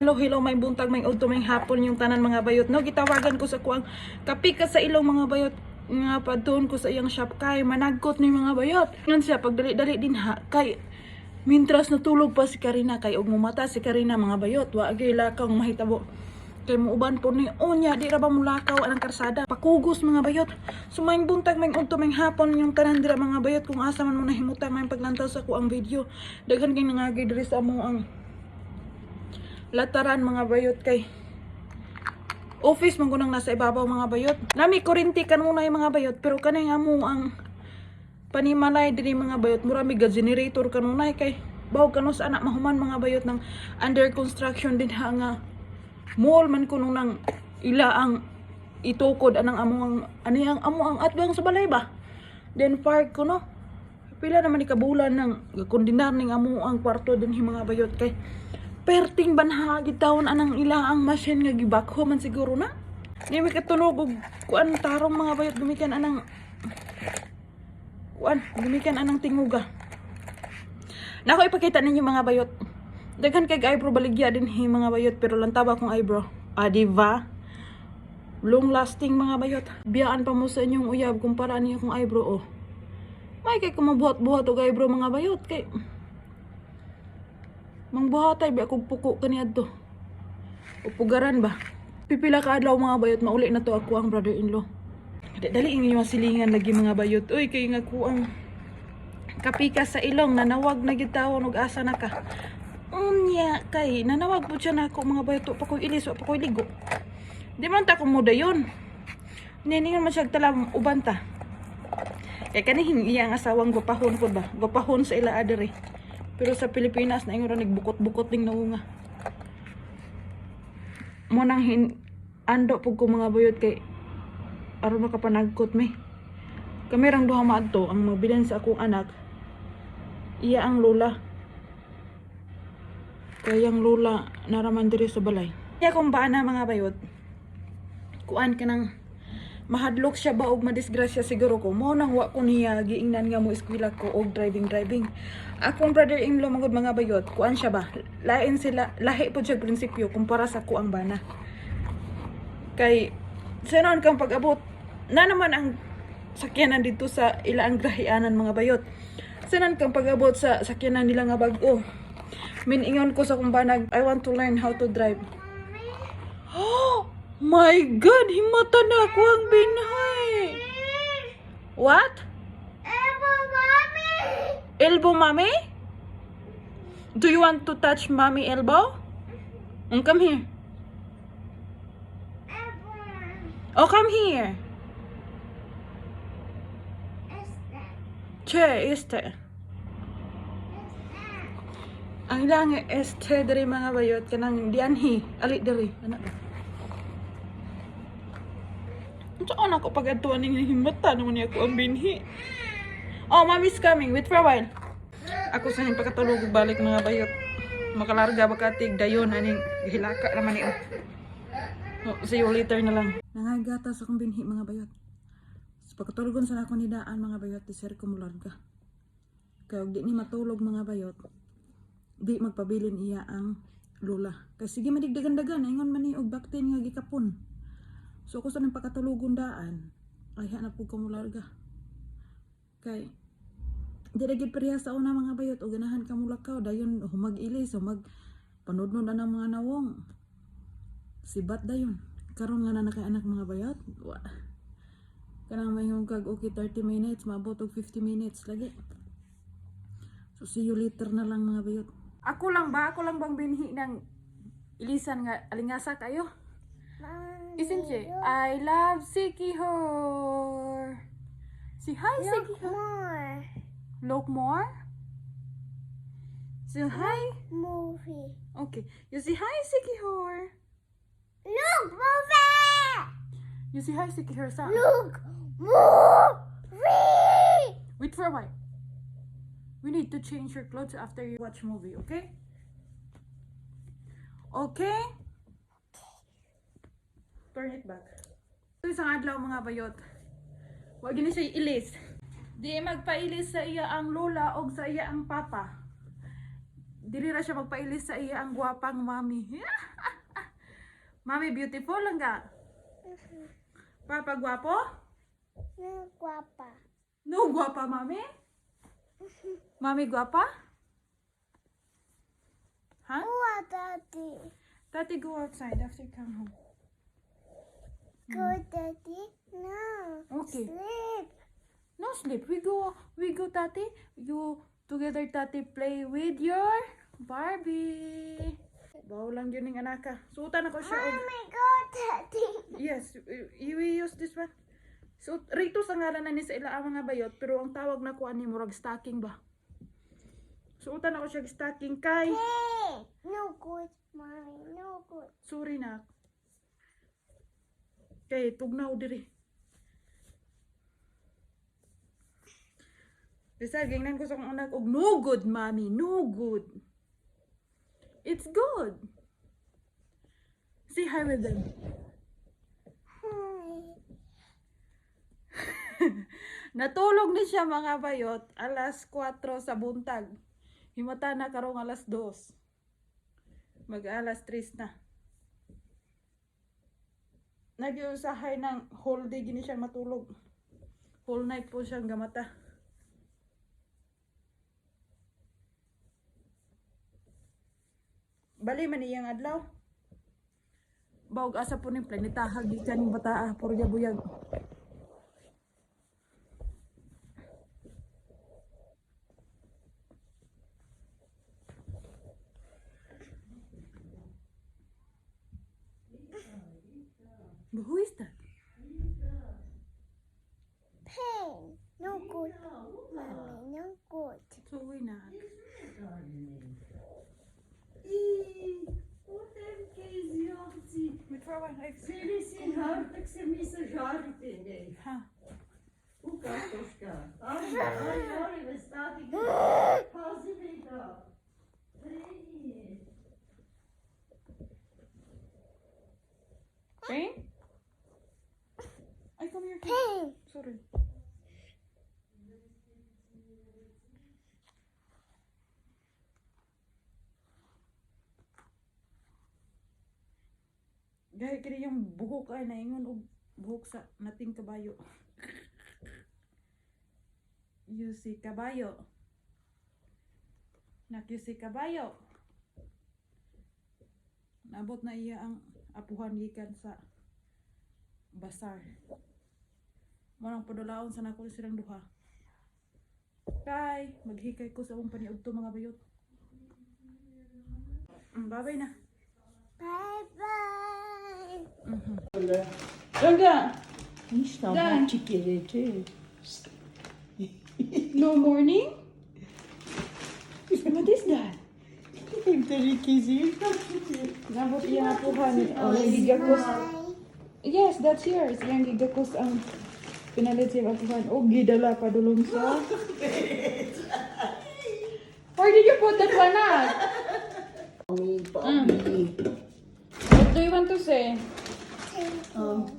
Hello, hello, may buntag, may udto, may hapon yung tanan, mga bayot. No, gitawagan ko sa kuang kapika sa ilong, mga bayot, nga padtuon ko sa iyang shop kay managkot ni, mga bayot. Ngan siya pagdali-dali din ha kay mintras natulog pa si Karina, kay og mumata si Karina, mga bayot, wa gyud lakaw mahitabo. Kay muuban po ni unya, di ra ba mulakaw anang karsada. Pakugos, mga bayot. So may buntag, may udto, may hapon yung tanan dira, mga bayot, kung asa man mo nahimutang may paglantaw sa kuang video. Daghan kay nangagi diri sa amo ang lataran, mga bayot, kay office man kunang nasa ibabaw, mga bayot. Nami kurinti kanunay, mga bayot, pero kanay nga mo ang panimalay diri, mga bayot, mura mi ga generator kanunay kay baw kano sa anak mahuman, mga bayot, ng under construction din ha nga mall man kuno nang ila ang itukod anang amo ang ani ang amo ang atbang sa balay ba. Then park kuno pila naman ni kabulan ng kondinar ning amo ang kwarto din hi, mga bayot, kay perting banha gitawon anang ila ang machine nga gibakho man siguro na. Di mi katunog og kuan tarong, mga bayot, gumikan anang kuan, gumikan anang tinguga. Nako ipakita ninyo, mga bayot. Daghan kay eyebrow baligya din hi, mga bayot, pero lantawa akong eyebrow. Ah, di ba? Long lasting, mga bayot. Biyaan pa mo sa inyong uyab kumpara niyo akong eyebrow, oh. May kay kumubuhat-buhat og eyebrow, mga bayot, kay mangbuhatay ba akong puko kaniadto. Upugaran ba? Pipila ka adlaw, mga bayot, mauli na to ako ang brother-in-law. Dali inyo silingan lagi, mga bayot. Uy, kay nga ko ang kapika sa ilong nanawag na gyud tawon og asa na ka. Unya kay nanawag po siya nako, mga bayot, wa pa ko'y ilis, wa pa ko'y ligo. Di man ta ko dayon. Niningon man siya talam uban ta. Kay kanihin iya ang asawang gwapahon ko ba? Gwapahon sa ila adere. Pero sa Pilipinas na ingon nagbukot-bukot ding naunga. Mo nang hin ando pug ko, mga bayot, kay aron makapanagkot mi. Kami rang duha maadto, ang magbilin sa akong anak. Iya ang lola. Kaya ang lola naraman diri sa balay. Iya kung baan na, mga bayot. Kuan ka nang mahadlok siya ba og madisgrasya siguro ko. Mo nang wa ko niya giingnan nga mo eskwela ko og driving driving. Akong brother-in-law magud, mga bayot, kuan siya ba? Lain sila, lahi pod siya prinsipyo kumpara sa kuang bana. Kay sa noon kang pag-abot, na naman ang sakyanan dito sa ilaang grahianan, mga bayot. Sa noon kang pag-abot sa sakyanan nila nga bag-o. Miningon ko sa kong banag, "I want to learn how to drive." Oh my God! Himata na ako ang binhi! What? Elbow, Mommy! Elbow, Mommy? Do you want to touch Mommy elbow? Come here. Elbow, Mommy. Oh, come here. Is that? Che, este. Is that? Ang ilang este diri, mga bayot, kanang dianhi, ali diri, ana ba? Unsa ana ko pag-adtuan ning himata naman niya ako ang binhi. Oh, Mommy's coming. Wait for a while. Ako sa ning pagkatulog ug balik, mga bayot. Makalarga ba katig dayon aning gihilaka naman ni, oh. Oh, see you later na lang. Nangagata sa akong binhi, mga bayot. Sa pagkatulogon sa ako ni daan, mga bayot, di sir ko mularga. Kaya og di ni matulog, mga bayot, di magpabilin iya ang lola. Kay sige madigdagan-dagan, ingon man ni og baktin nga gikapon. So ako sa nang pagkatulogon daan, ay na pud ko mularga. Kay di ra gid pareha sa una, mga bayot, o ganahan ka mulakaw dayon humag-ilis, humag panudnod na ng mga nawong. Sibat dayon. Karon nga na nakay anak, mga bayot, wa. Kanang may kag okay 30 minutes, maabot og 50 minutes lagi. So see you later na lang, mga bayot. Ako lang ba? Ako lang bang binhi ng ilisan nga alingasa kayo? Mommy. Isn't she? I love Sikihor. Say hi, Look Sikihor. More. Look more? Say hi. Movie. Okay. You say hi, Sikihor. Look, movie! You say hi, Sikihor. Sa. Look, movie! Wait for a while. We need to change your clothes after you watch movie, okay? Okay? Turn it back. Ito isang adlaw, mga bayot. Wag gini siya ilis. Di magpailis sa iya ang lola og sa iya ang papa. Dili ra siya magpailis sa iya ang gwapang mami. Mami beautiful lang ga. Papa gwapo? No guapa. No gwapa, mami? Mami gwapa? Ha? What, Daddy? Tati, go outside after you come home. Go, Daddy. No. Okay. Sleep. No sleep. We go, Tati. You together, Tati, play with your Barbie. Bawo lang yun yung anak ka. Suotan ako siya. Mommy, go, Daddy. Yes, we use this one. So, rito sa ngalan na ni sa ila ang mga bayot, pero ang tawag na ko ani murag stocking ba. Suotan ako siya og stocking kay Hey. No good, Mommy. No good. Sorry na. Kay tugnaw diri. Bisag gingnan ko sa akong anak og no good, mami, no good. It's good. Say hi with them. Hi. Natulog ni siya, mga bayot, alas 4 sa buntag. Himata na karong alas 2. Mag alas 3 na. Nagyusahay ng whole day gini siya matulog. Whole night po siyang gamata. Bali man iyang adlaw. Bawg asa po ning planeta gikan ning bataa puro buyag. But who is that? Pain. No good. Mommy, no good. Sorry na. Wait for a while. Ha. Pain? Ay, come here. Pain. Sorry. Gaya kini yung buhok ay naingon og buhok sa nating kabayo. You see kabayo. Nak, you see kabayo. Nabot na iya ang apuhan gikan sa basar. Mo nang padulaon sa nako silang duha. Kay, maghikay ko sa akong paniudto, mga bayot. Babay na. Bye bye. Langga, Ništa, Daj. mačike reče. No morning? What is that? Nabot iya apuhan. Oh, gigakos. Bye. Yes, that's yours. Yang gigakos ang pinalit siya apuhan. Oh, gidala pa dulong sa. Where did you put that one at? What do you want to say? Thank you.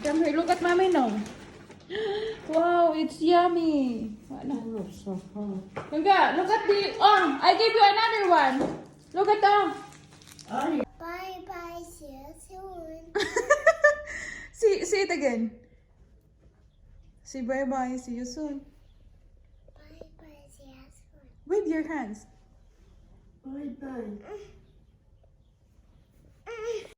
Come here, look at mommy now. Wow, it's yummy. Wala. Langga, look at the... Oh, I gave you another one. Look at the... Bye bye. See you soon. See it again. Say bye-bye. See you soon. Bye bye. See you soon. With your hands. Bye bye.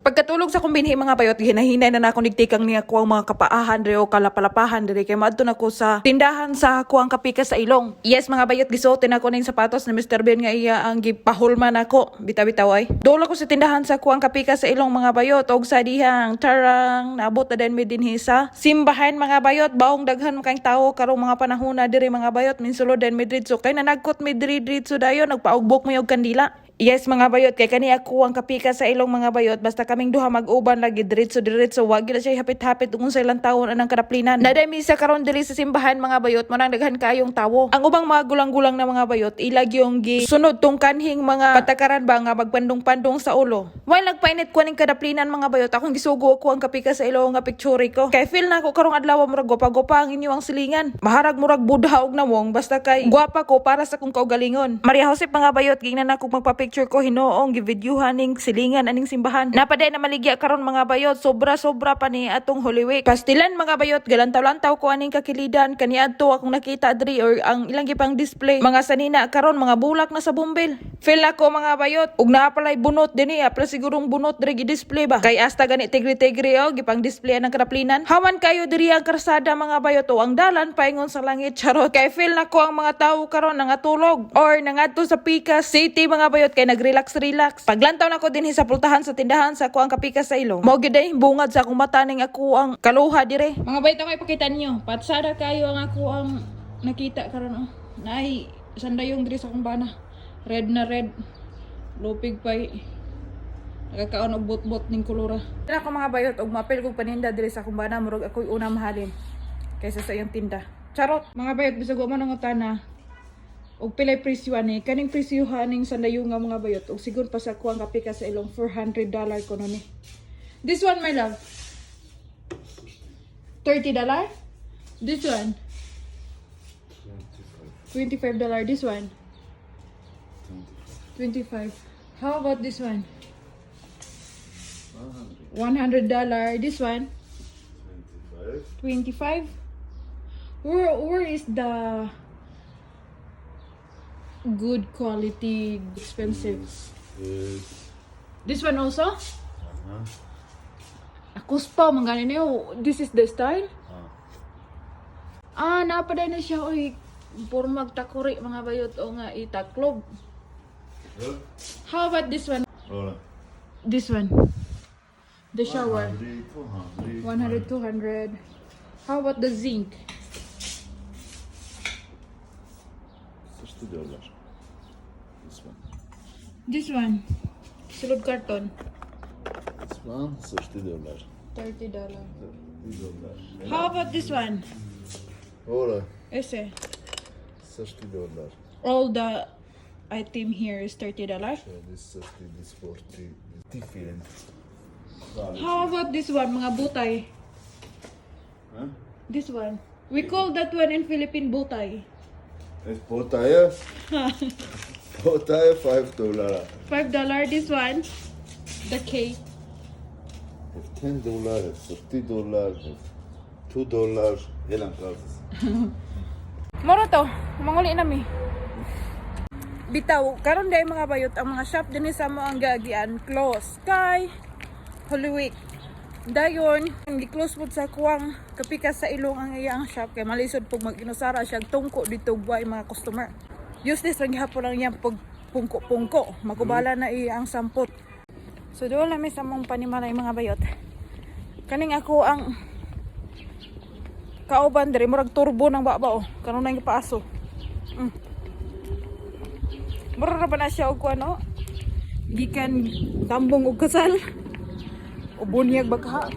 Pagkatulog sa akong binhi, mga bayot, hinahinay na nako nigtikang niya ko ang mga kapaahan dire o kalapalapahan dire kay maadto na ko sa tindahan sa ako ang kapika sa ilong. Yes, mga bayot, gisuotin ako ning sapatos ni Mr. Ben nga iya ang gipahulman ako. Bitaw-bitaw ay. Dolo ko sa tindahan sa ako ang kapika sa ilong, mga bayot, og sa dihang tarang naabot na din mi dinhi sa simbahan, mga bayot. Baong daghan makang tao karong mga panahon na diri, mga bayot, minsulod din mi didto kay nanagkot mi diri didto dayon nagpaugbok mi og kandila. Yes, mga bayot, kay kani ako ang kapika sa ilong, mga bayot, basta kaming duha mag-uban lagi diretso diretso, wag gyud na siya hapit-hapit ug sa ilang taon anang kadaplinan. Naday misa karon diri sa simbahan, mga bayot, mo nang daghan kaayong tawo. Ang ubang mga gulang-gulang na, mga bayot, ilag yung gi sunod tong kanhing mga patakaran ba nga magpandong-pandong sa ulo. While nagpainit ko ning kadaplinan, mga bayot, akong gisugo ko ang kapika sa ilong nga picture ko. Kay feel na ako karong adlaw murag gwapa-gwapa ang inyong silingan. Maharag murag Buddha og nawong, basta kay gwapa ko para sa kong kaugalingon. Maria Jose, mga bayot, gingnan ako magpa-picture ko, hinoong givideohan ning silingan aning simbahan. Napaday na maligya karon, mga bayot, sobra-sobra pa ni atong Holy Week. Pastilan, mga bayot, galantaw-lantaw ko aning kakilidan kaniadto akong nakita diri or ang ilang gipang display. Mga sanina karon mga bulak na sa bumbil. Feel ako, mga bayot, ug naa palay bunot dinhi, apla sigurong bunot diri gi-display ba. Kay hasta gani tigre-tigre oh gipang display ang kadaplinan. Hawan kayo diri ang karsada, mga bayot, o ang dalan paingon sa langit, charot. Kay feel nako ang mga tawo karon nangatulog or nangadto sa Pika City, mga bayot, kay nagrelax relax. Paglantaw nako dinhi sa pultahan sa tindahan sa ako ang kapika sa ilong. Mao gyud ay bungad sa akong mata ning ako ang kaluha dire. Mga bayot, ako ipakita ninyo. Patsada kayo ang ako ang nakita karon oh. Naay sandayong diri sa akong bana. Red na red. Lupig pay. Nakakaon og bot-bot ning kulura. Ako, mga bayot, og mapil kog paninda diri sa akong bana, murag ako'y una mahalin kaysa sa iyang tinda. Charot. Mga bayot, bisag wa man nangutana og pilay presyo ani kaning presyohan ning sandayo nga, mga bayot, og sigon pa sa kuang kapika sa ilong, $400 kuno ni. This one, my love. $30? This one. $25. This one. 25. How about this one? $100. This one? 25. Where is the good quality expensive? Is This one also? Ako pa man gani niyo. This is the style? Ah, napaday na siya oy. Pormag takuri, mga bayot, o nga itaklob. How about this one? Ora. This one. The shower. 100, 200. 100, 200. How about the zinc? $60. This one. This one. Sulod karton. This one, $30. $30. $30. How about this one? Ora, Ese. $30. All the item here is $30. So this 30, this 40, this different. How about this one, mga butay? Huh? This one. We call that one in Philippine butay. It's botaya. Botaya $5. $5 this one. The cake. If $10, $30, $2, ilang prices. Moro to, manguli na mi. Bitaw, karon day, mga bayot, ang mga shop dinhi sa mo ang gaagian close kay Holy Week. Dayon, ang gi-close pod sa kuwang kapika sa ilong ang iyang shop kay malisod pug mag-inusara siya tungko dito buhay mga customer. Useless lang gihapon ang iyang pag pungko-pungko. Magubala na iya ang sampot. So doon lang mi sa mong panimalay, mga bayot. Kaning ako ang kauban diri murag turbo ng baba oh. Karon na yung paaso. Mura ra ba na siya og kuan oh? Gikan tambong og kasal. O bunyag ba ka?